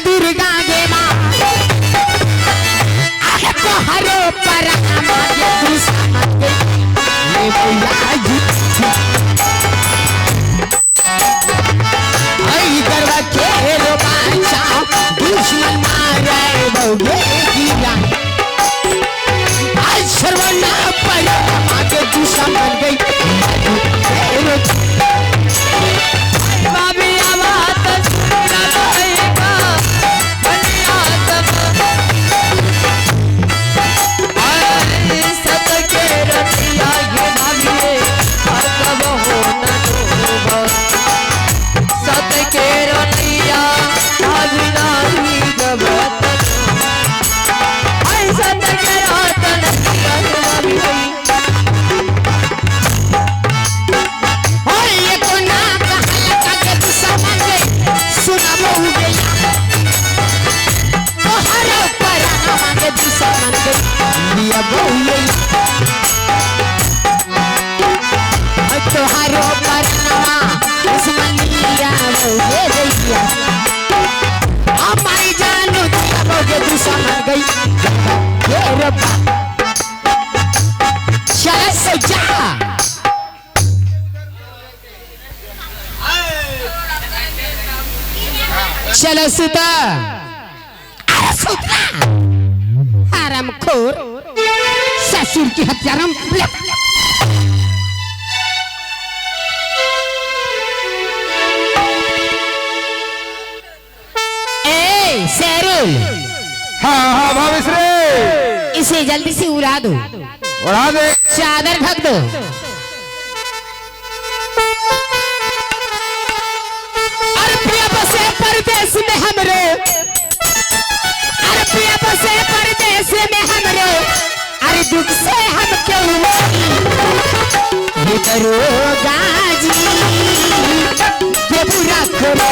दुर्गा गे माँ हरो पर दुश्मन मारे बहुगे गिरा आज सर्वना पर मागे दुश्मन गई भाभी आवाज सुना सत के रतिया ये भाभी कब हो न सत के रतिया तोहारो परनवा दुश्मनिया ये रैया हमारी जानू दिया बोगे दुश्मन गई ये रब्बा चल सजा चलो सुता अरे सुता हरामखोर ससुर की हत्याराम शेरुल। हाँ हाँ भाभी इसे जल्दी से उड़ा दो, उड़ा दे, चादर ढक दो। अरे प्रिया बसे परदेश में हमरे, अरे प्रिया बसे परदेश में हमरे, अरे दुख से हम क्यों दरोगा जी के बुरा करो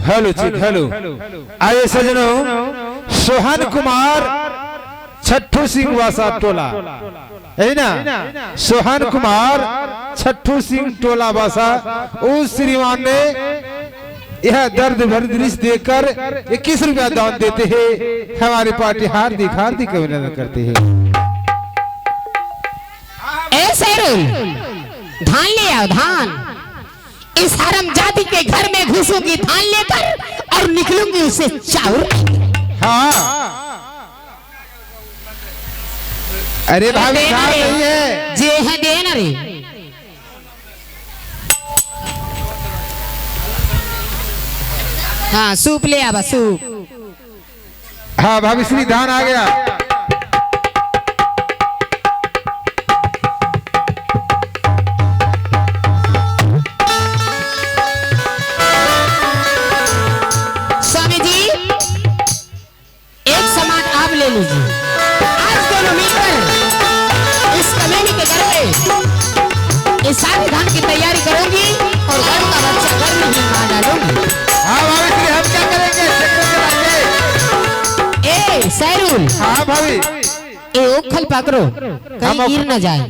हेलो जी हेलो। आइए सजनों, सोहन कुमार छट्ठू सिंह वासा टोला है ना, सोहन कुमार छट्ठू सिंह टोला वासा, उस श्रीमान ने यह दर्द भर दृश्य देकर 21 रुपया दान देते हैं। हमारी पार्टी हार्दिक हार्दिक अभिनंदन करते हैं। धान ले आओ धान, इस हरामजादी के घर में घुसूंगी धान लेकर और निकलूंगी उसे चाउर। हाँ अरे भाभी नहीं है जे है देना रे। हाँ सूप ले आवा सूप। हाँ भाभी श्री धान आ गया। भाकुल। हाँ भाभी। ए ओखल पकड़ो, कहीं गिर न जाए।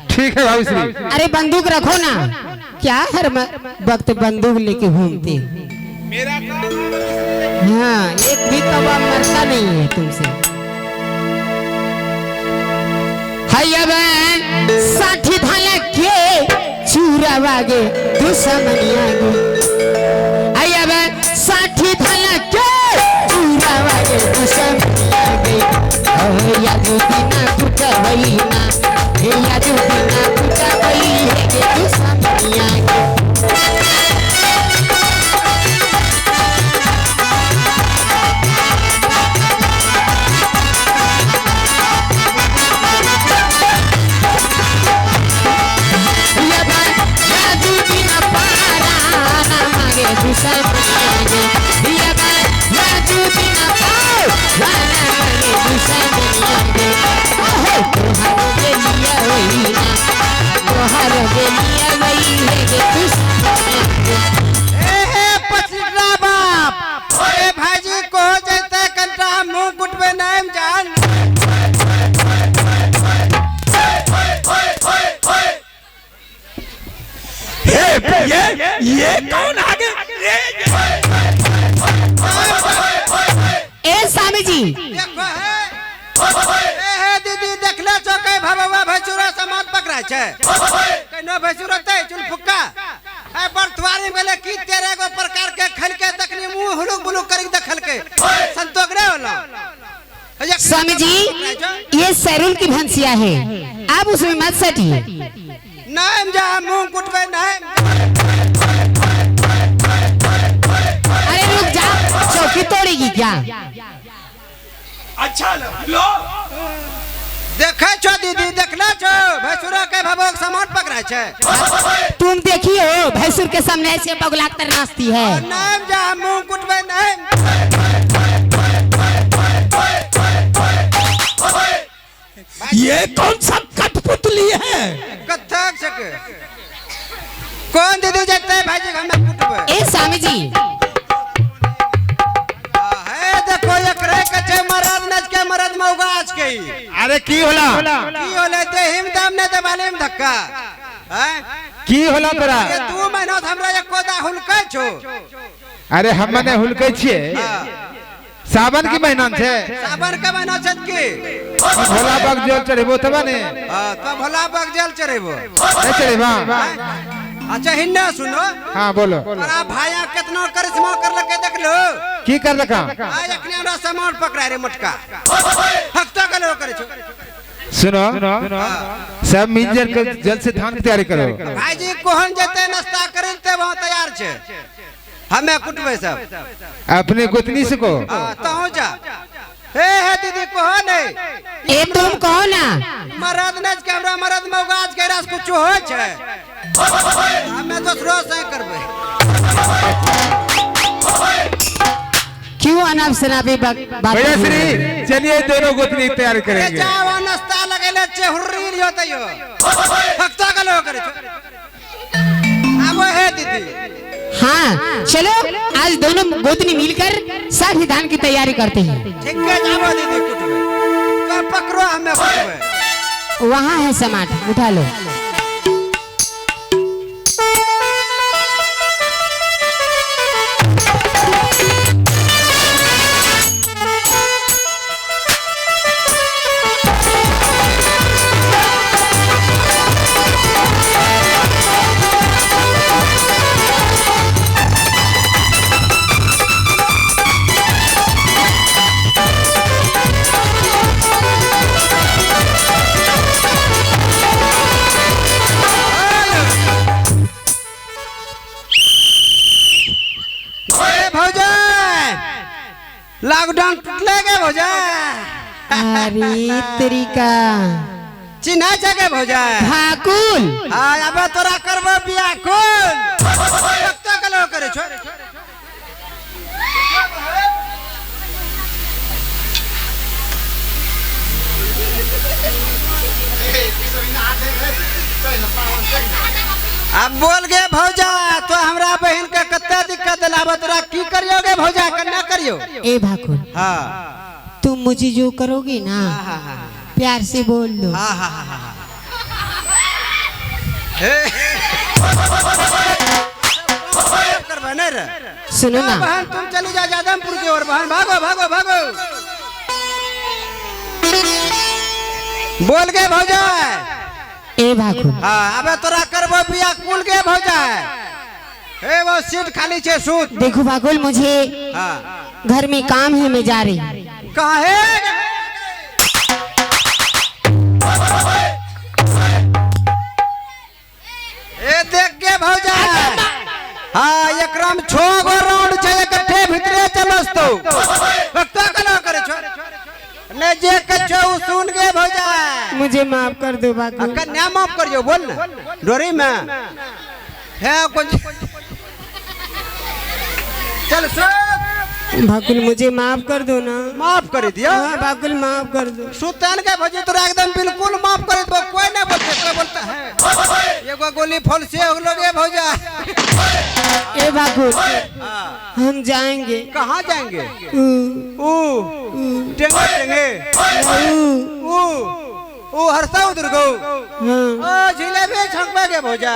ठीक है भाभी श्री। अरे बंदूक रखो ना, क्या हर वक्त बंदूक लेके घूमते। मेरा हाँ, एक भी कौवा मरता नहीं है तुमसे। साठी धाला के चूरा वागे दुश्मनिया गे। साठी धाला के चूरा वागे दुश्मनिया गे। यादू बिना कुटवई ना, यादू बिना कुटवई है गे दुश्मनिया गे। ये कौन आ गए? ए स्वामी जी देखो है दीदी देखले छो के भबवा भैंसुरा सामान पकड़ाय छै, कनो भैंसुरा ते चुलफुक्का ए बर्थवारी में गेले की तेरे गो प्रकार के खलके तखनी मुंह हुलुक बुलुक करी देखलके संतोष नहीं होला। स्वामी जी ये सैरुल की भंसिया है, आप उसमें मत सटिए। नहीं जा मुंह कुटबे नहीं। अरे रुक जा, चौकी तोड़ेगी क्या? अच्छा लो देखे छो दीदी, देखले छो भैंसुरा के भबोक सामान पकड़ाय छै। तुम देखी हो भैंसुर के सामने ऐसे बगलाकर नाचती है। नहीं जा मुंह कुटबे नहीं। ये कौन सा कठपुतली है? कत्थक सके कौन दीदी जते भाईजी हमें कुटबे। ए स्वामी जी है देखो एकरे कचे मरद नच के मरद मौगा आज के। अरे की होला, की होला देहिम दाम ने देवाले में धक्का हैं की होला तोरा? ये 2 महीना से हमरा एको दा हुलकै छो। अरे हम ने हुलकै छिए, सावन की महीना छे। सावन के महीना छे की भोला बाग जल चढ़ेबो तब ने। हां तो भोला बाग जल चढ़ेबो नहीं चढ़ेबा। अच्छा हिन्ना सुनो। हाँ बोलो। तोरा भाया कितना करिश्मा कर लके देख लो। की कर लका? आज अखने हमरा सामान पकड़ा रे मटका हफ्ता के लो करे छो। सुनो सब मिंजर के जल से धान की तैयारी करो। भाईजी कोहन जते नाश्ता करें ते वहां तैयार छे, हमें कुटबे सब अपने गोतनी से को। हां तहु जा। हे हे दीदी कोहन है? ए तुम कहो ना मरद नच के हमरा मरद मौगा आज के रास कुछ होय छे, हमें दोसरो से करबे। क्यों अनाप शनाप बात? भैया श्री चलिए दोनों गोतनी तैयार करेंगे। जाओ नाश्ता लगेले चेहुर्री लियो तयो हफ्ता के लो करे छो। आबो हे दीदी। हाँ चलो आज दोनों गोतनी मिलकर साथ धान की तैयारी करते हैं। ठीक है जाओ दीदी कुटबे तो पकड़ो हमें कुटबे। वहाँ है समाट, उठा लो। लॉकडाउन टूटले के भौजा। अरे तरीका चिन्हा जगे भौजा भाकुल। हां अब तोरा करबो बियाह कुल कत्ता कलो करे छो। अब बोल गे भौजा तो हमरा बहन के कत्ता दिक्कत लाबो तोरा की करियो गे भौजा कन्ना करियो। ए भाकुल। हां तुम मुझे जो करोगी ना, हाँ हाँ प्यार से बोल दो। हाँ हाँ हाँ हाँ। सुनो ना बहन, तुम चली जा जादमपुर की ओर। बहन भागो भागो भागो। बोल के भौजा। ए भागो। हाँ अबे तोरा करबो बिया कुल के भौजा। ए वो सीट खाली छे सूत। देखो भागुल, मुझे हाँ घर में काम है, मैं जा रही। कहाँ है? ए देख के भौजा। हाँ एकराम 6 गो राउंड छे इकट्ठे भीतरे चलस तो वक्ता कना करे छो ने जे कछो उ सुन के भौजा। मुझे माफ कर दो भागुल। कन्या माफ करियो बोल ना डोरी में है कुछ। चल सुन भागुल, मुझे माफ कर दो ना। माफ कर दिया? हाँ भागुल माफ कर दो। सुतन के भौजी तोरा एकदम बिल्कुल माफ कर दो। कोई नहीं बोलते, कोई बोलता है एगो गोली फल से हो लोगे भौजा। ए भागुल, हम जाएंगे। कहाँ जाएंगे? ऊ टेंगे टेंगे ऊ ऊ हरसा उधर गो। ओ जिलेबी छौंकबे के भौजा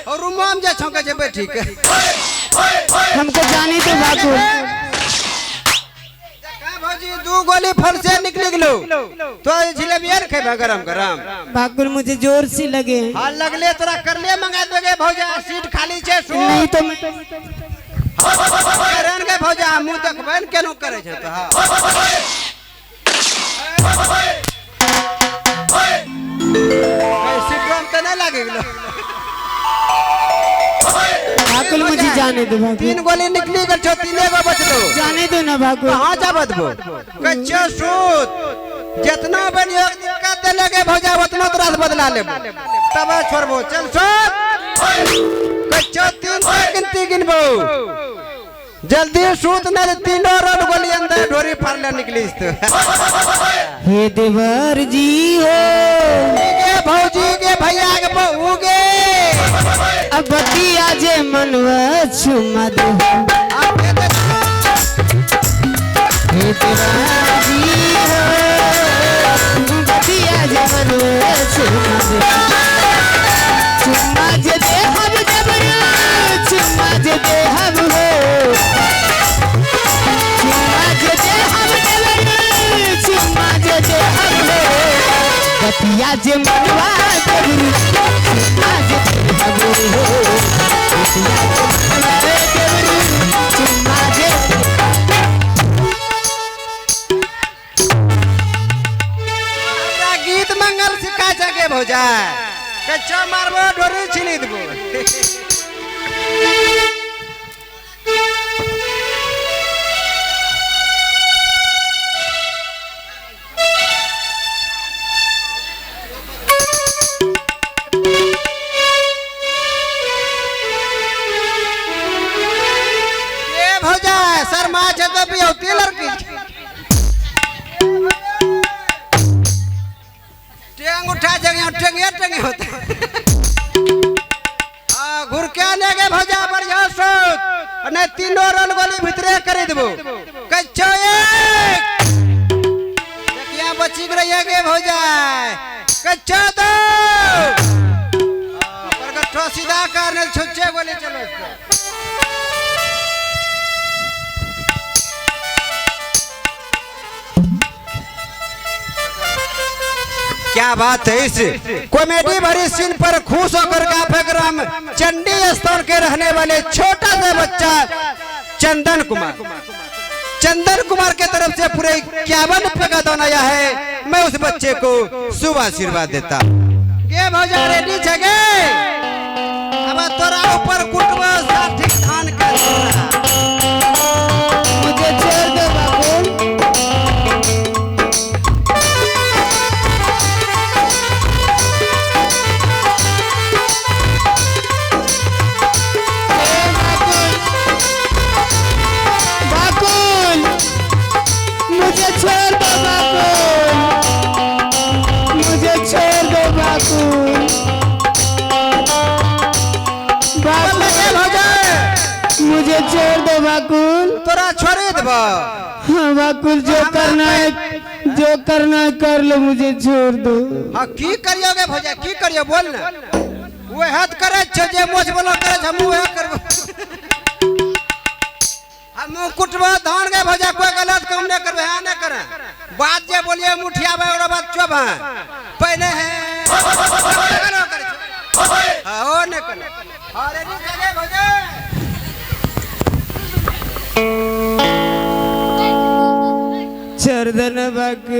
और रूमो में जे छौंके जेबे ठीक है। हमको जाने दो भागुल। भौजी 2 गोली फल से निकल गेलो तो जिलेबी आर खेबे गरम गरम। भागुल मुझे जोर से लगे। हां लगले तोरा करले मंगा देगे भौजा। सीट खाली छे सुन। नहीं तो करन के भौजा मुंह देखबे न केनो करे छे तो। हां सीट तो नहीं लागे गेलो। भागुल मुझे जाने दो भागुल। 3 गोली निकली गेल छो, 3 गो बचलो। जाने दो ना भागुल। कहाँ जाबत बो कच्चो सूत जितना बनियो दिक्कत देले के भौजा उतना तोरा से बदला लेबो तब छोड़बो। चल सूत कच्चो 3 से गिनती गिनबो जल्दी सूत न 3 रोड गोली अंदर ढोरी फाड़ले निकलिस तो। हे देवर जी हो के भौजी के भैया के बहू के अब बतिया जे मनवा चुमा दो। हे देवर जी हो बतिया जे मनवा चुमा दो। चुमा जे दे हम जबर, चुमा जे दे हम हो, चुमा जे दे हम जबर, चुमा जे दे हम हो, बतिया जे मनवा जबर, चुमा जे दे हम हो, बतिया जे मनवा जबर, चुमा जे। हमरा गीत मंगल सिखा सके भौजा। कच्चा मारबो डोरी छिली देबो। ए भौजा शर्मा छे तो बियौती लड़की टेंग उठा जगह टेंगे टेंगे होता। हाँ घुर के आने के भौजा बढ़िया सोच नहीं 3 रोल गोली भीतरे कर देबो। कच्चो एक देखिया बची रही के भौजा। कच्चो 2 पर गट्ठो सीधा करने छुच्चे गोली चलो। क्या बात है, इस कॉमेडी भरी सीन पर खुश होकर का चंडी स्थान के रहने वाले छोटा सा बच्चा चंदन कुमार, चंदन कुमार के तरफ से पूरे 51 रुपये का दान आया है। मैं उस बच्चे को शुभ आशीर्वाद देता। गे भौजा रेडी छे अब तोरा ऊपर कुटबो 60 धान के। मुझे छोड़ दो बाबू। मुझे छोड़ दो बाकुल, मुझे छोड़ दो बाकुल। बाकुल। मुझे छोड़ दो बाकुल। तोरा छोड़े देबो? हाँ बाकुल, जो करना है जो करना है कर लो, मुझे छोड़ दो। हाँ की करियोगे भौजा, की करियो बोल ना। वह करे छे जे मोछ बोलो करे हम वह करबो। हम कुटबो धान के भौजा, कोई गलत काम नहीं करबे। हां नहीं करे बात जे बोलिए मुठिया भाई ओकरा बात चुप है पहले है। हां ओ नहीं करे। अरे नहीं करे भौजा। छोड़ दो ना बाकुल।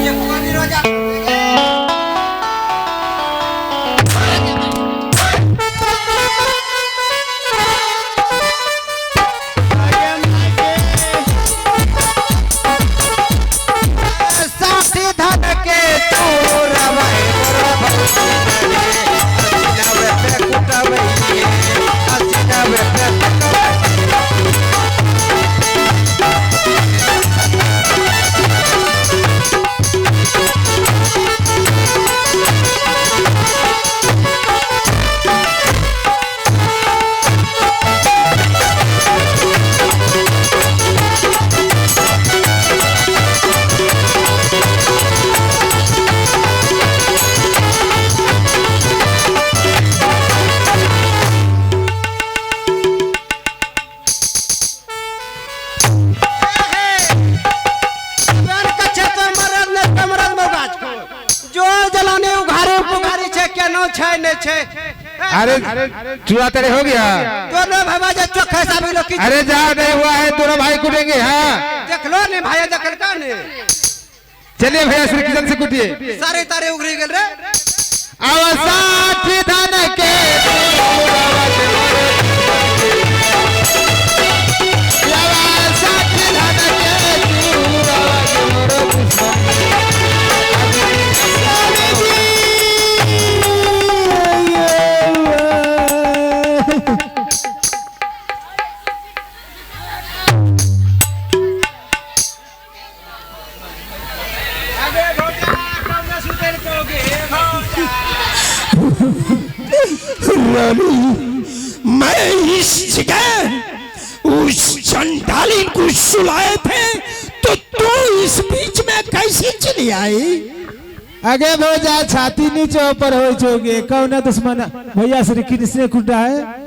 ये कोनी रोजा अरे चूड़ा तेरे हो गया। दोनों भाई जो चोखा साबिल लोग। अरे जा नहीं हुआ है, दोनों भाई कूटेंगे। हाँ देख लो नहीं भाई देखल का नहीं। चलिए भैया श्री किशन से कूटिए। सारे तारे उघरी गेल रे। आवा साठ धन के मैं इस जगह उस चंडाली को सुलाए थे तो तू इस बीच में कैसे चली आई? आगे भौजा छाती नीचे ऊपर हो जोगे कौन दुश्मन भैया श्री कृष्ण कुंडा है।